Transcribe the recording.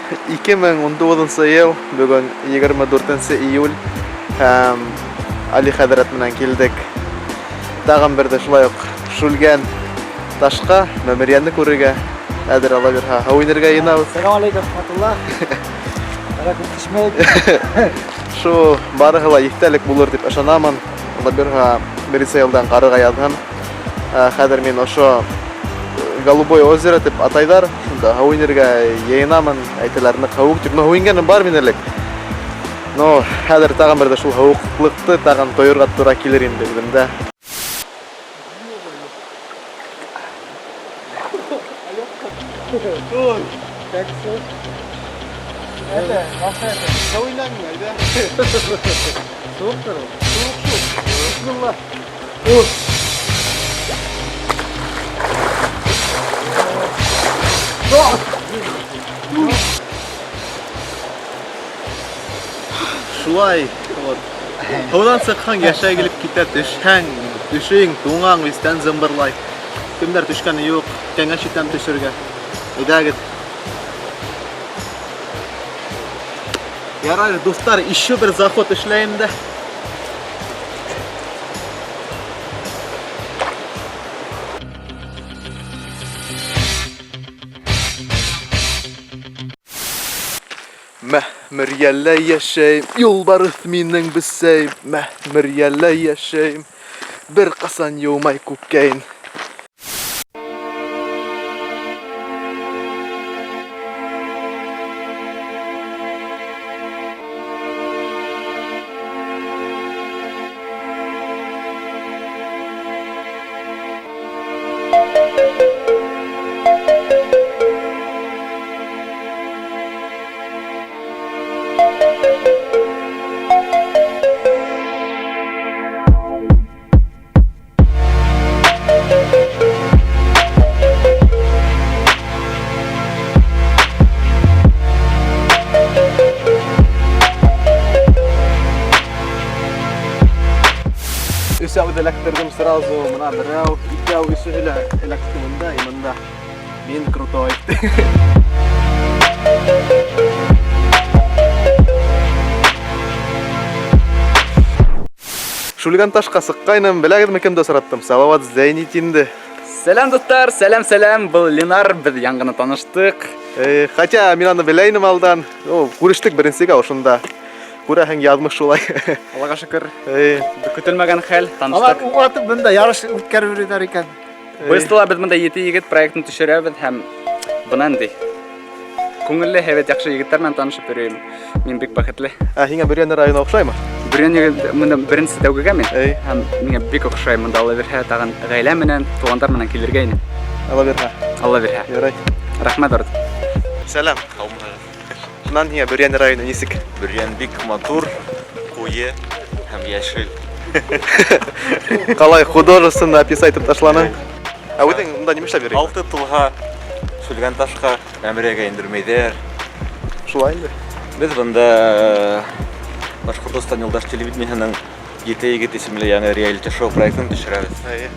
2019 йыл, бөгөн 24 июль һәм Али хәҙрәт менән килдек. Тағын берҙе шулай уҡ Шүлгән ташҡа Мәмерйәне күрергә. Әҙер Алла бирһә, һыу инергә йыйынабыҙ. Сәләм алейкум, рәхмәтулла. Ара күп төшмәйек. Шу барыһы ла иҫтәлек булыр тип ышанамын. Алла бирһә, беренсе йылдан ҡарырға яҙһын. Хәҙер мин ошо Голубое озеро тип атайҙар. Шунда һыу инергә йыйынамын. Әйтәләр, ныҡ һыуыҡ тип. Но һыу ингәнем бар мин элек. Но хәҙер тағын бер ҙә шул һыуыҡлыҡты тағын тойорға тура килер инде үҙемдә. Это, это. Һыу инәңме, әйҙә. Һыуыҡтыр ул. Һыуыҡ шул. Бисмилла. Шулай, вот. Һыуҙан сыҡһаң, йәшә килеп китә, төшһәң, төшөйөң, туңаң, өҫтән зымбырлай. Кемдәр төшкәне юҡ, кәңәш итәм төшөргә. Әйҙәгеҙ. Ярар, дуҫтар, еще бер заход эшләйем дә. Мә, Мөрйәлә йәшәйем, юлбарыҫ минең бесәйем. Мә, Мөрйәлә йәшәйем, бер ҡасан йыумай күккәйен. Өсәүҙе эләктерҙем сразу, мына берәү, икәү, өсөһө лә эләкте мында, и мында. Мин крутой. Шүлгән ташҡа сыҡҡайным, беләгеҙме кемде осраттым? Салават Зәйнетдинде. Сәләм, дуҫтар, сәләм, сәләм. Был Ленар, беҙ яңы ғына таныштыҡ. Хотя мин аны белә инем алдан. О, күрештек беренсегә ошонда. Күрәһең, яҙмыш шулай. Аллаға шөкөр. Көтөлмәгән хәл, Алар таныштыҡ. уҡ атып бында ярыш үткәреп йөрөйҙәр икән. Быстыла беҙ бында Ете егет проектын төшөрәбеҙ һәм бына нинди күңелле, һәйбәт, яҡшы егеттәр менән танышып йөрөйөм. Мин бик бәхетле. Ә һиңә Бөрйән районы оҡшаймы? Бөрйән егет мында беренсе тәүгегә мин. Эй. Һәм миңә бик оҡшай мында, Алла бирһә, тағын ғаилә менән, туғандар менән килергә ине. Алла бирһә. Алла бирһә. Ярай. Рәхмәт, Арт. Сәләм. Шунан һиңә Бөрйән районы нисек? Бөрйән бик матур, ҡуйы һәм йәшел. Ҡалай художественно описать итеп ташланың. Ә үҙең мында нимә эшләп йөрөйһөң? 6 тулһа Шүлгән ташҡа Мәмерйәгә индермәйҙәр. Шулай инде. Беҙ бында Башҡортостан юлдаш телевидениеһының Ете егет исемле яңы реалити-шоу проектын төшөрәбеҙ. Эйе.